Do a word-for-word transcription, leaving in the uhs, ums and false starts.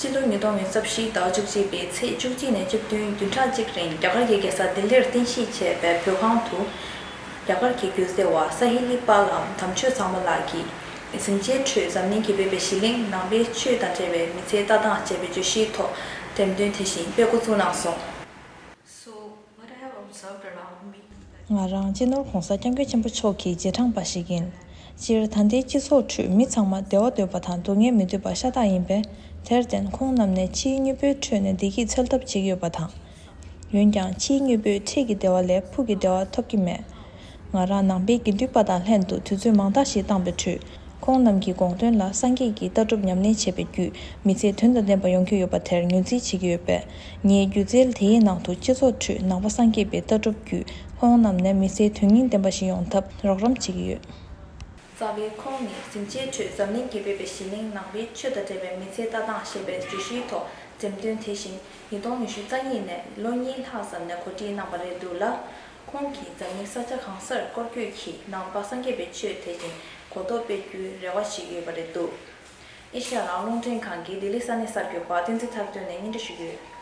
ཕྱི་ལོ་ཉིས་སྟོང་ཉི་ཤུ་རྩ་བཞི་ཟླ་བ་བཅུ་གཅིག་པའི་ཚེས་བཅུ་གཅིག་ནས་བཅུ་བདུན་བདུན་ཕྲག་གཅིག་རིང་རྒྱ་གར་གྱི་རྒྱལ་ས་ལྡི་ལིར་རྟེན་གཞི་བྱས་པའི་བོད་ཁང་དུ། རྒྱ་གར་གྱི་སྒྱུ་རྩལ་བ་ས་ཧི་ལི་པ་ལམ་དམ་ཆོས་ཚང་མ་ལགས་ཀྱིས་གཟིམ་ཆའི་ཁྲོད་འཛམ་གླིང་གིས་འབོད་པའི་གཞི་གླིང་ནང་པའི་ཆོས་དང་འབྲེལ་བའི་མི་ཚེའི་ལྟ་སྟངས་ཞེས་པའི་བརྗོད་གཞིའི་ཐོག་འགྲེམས་སྟོན་དེ་བཞིན་སྤེལ་འགོ་བཙུགས་གནང་སོང་། So, what I have observed around me. ང་རང་སྤྱི་ནོར་༧གོང་ས་༧སྐྱབས་མགོན་ཆེན་པོ་མཆོག་གི་རྗེས་འབྲང་པ་ཞིག་ཡིན། སྤྱིར་ད་ལྟའི་སྤྱི་ཚོགས་ཁྲོད་མི་ཚང་མ་བདེ་བ་འདོད་པ་དང་སྡུག་བསྔལ་མི་འདོད་པ་ཤ་སྟག་ཡིན་པས། དེར་བརྟེན་ཁོང་རྣམས་ནས་ཕྱིའི་དངོས་པོའི་ཁྲོད་ནས་བདེ་སྐྱིད་འཚོལ་ཐབས་བྱེད་ཀྱི་ཡོད་པ་དང་། འོན་ཀྱང་ཕྱིའི་དངོས་པོས་འཁྲིས་ཀྱི་བདེ་བ་ལས་ཕུགས་ཀྱི་བདེ་བ་ཐོབ་ཀྱི་མེད། ང་རང་ནང་པའི་དགེ་འདུན་པ་དང་ལྷན་དུ་དུས་ཚོད་མང་དག་ཞིག་བཏང་པའི་ཁྲོད། ཁོང་རྣམས་ཀྱི་དགོངས་དོན་ལ་སངས་རྒྱས་ཀྱི་ལྟ་གྲུབ་ཉམས་ལེན་བྱས་པའི་བརྒྱུད་མི་ཚེ་དོན་དང་ལྡན་པ་ཡོང་རྒྱུ་ཡོད་པ་དེར་ངོས་འཛིན་བྱེད་ཀྱི་ཡོད་པས། ངའི་སྒྱུ་རྩལ་དེའི་ནང་དུ་སྤྱི་ཚོགས་ཁྲོད་ནང་པ་སངས་རྒྱས་པའི་ལྟ་གྲུབ་བརྒྱུད་ཁོང་རྣམས་ནས་མི་ཚེའི་དོན་སྙིང་ལྡན་པ་ཞིག་ཡོང་ཐབས་རོགས་རམ་བྱེད་ཀྱི་ཡོད། རྩ་བའི་ཁོང་ནི་གཟིམ་ཆའི་ཁྲོད་འཛམ་གླིང་གིས་འབོད་པའི་གཞི་གླིང་ནང་པའི་ཆོས་དང་འབྲེལ་བའི་མི་ཚེའི་ལྟ་སྟངས་ཞེས་པའི་བརྗོད་གཞིའི་ཐོག་འགྲེམས་སྟོན་དེ་བཞིན་ཉིས་སྟོང་ཉི་ཤུ་རྩ་གཉིས་ནས་ལོ་གཉིས་ལྷག་ཙམ་ནས་གོ་སྒྲིག་གནང་བ་རེད་འདུག་ལ། ཁོང་གིས་འཛམ་གླིང་ས་ཆ་གང་སར་སྐོར་སྐྱོད་ཀྱིས་ནང་པ་སངས་རྒྱས་པའི་ཆོས་དེ་བཞིན་གོ་རྟོགས་སྤེལ་རྒྱུའི་རེ་བ་བྱེད་ཀྱི་ཡོད་པ་རེད་འདུག་ཨེ་ཤ་ཡ་རང་དབང་རླུང་འཕྲིན་ཁང་གི་ལྡི་ལི་ས་གནས་གསར་འགོད་པ་བསྟན་འཛིན་ཐར་སྟོན་ནས་སྙན་སྒྲོན་ཞུ་གི་ཡོད།